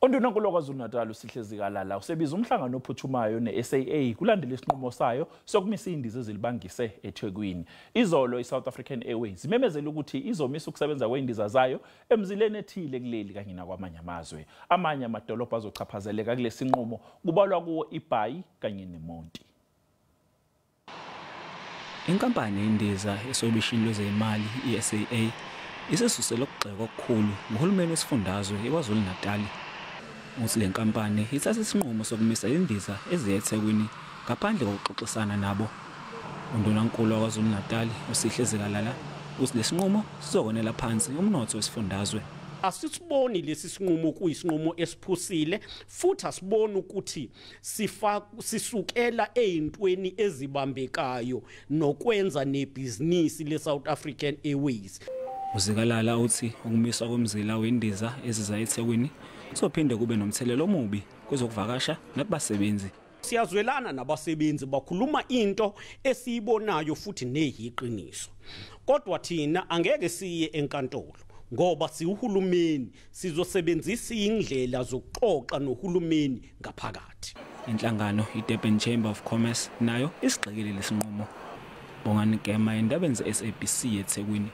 Undunankulu waKwaZulu-Natal uSihle Zikalala usebiza umhlangano ophuthumayo ne-SAA kulandela isinqumo sayo sokumisa izindiza ezilibangise eThekwini. Izolo i-South African Airways imemezele ukuthi izomisa ukusebenza kwezindiza zayo emzileni ethile kuleli kanye nakwamanye amazwe. Amanye amadolobha azochaphazeleka kulesi nqumo kubalwa kuwo iBhayi kanye neMonti. Inkampani yendiza esobishini lwezemali i-SAA isisusele ukugxekwa okukhulu nguhulumeni wesifundazwe iKwaZulu-Natal. Uthi le nkampani ithatha isinqumo sokumisa indiza eziya eThekwini ngaphandle kokuxoxisana nabo. Undunankulu waKwaZulu-Natal uSihle Zikalala uthi lesinqumo sizokonela phansi umnotho wesifundazwe. Asisiboni lesi sinqumo kuyisinqumo esiphusile, futhi asiboni ukuthi sisukela ezintweni ezibambekayo nokwenza nebhizinisi le-South African Airways. UZikalala uthi ukumiswa komzila wendiza eziza eThekwini kuzophinde kube nomthelelo omubi kwezokuvakasha nakubasebenzi. Siyazwelana nabasebenzi, bakhuluma into esiyibonayo futhi neyiqiniso, kodwa thina angeke siye enkantolo ngoba siwuhulumeni, sizosebenzisa indlela zokuxoxa nohulumeni ngaphakathi. Inhlangano iDurban Chamber of Commerce nayo isigxekile lesinqumo. Bongani Gema, endabeni ze-SABC eThekwini.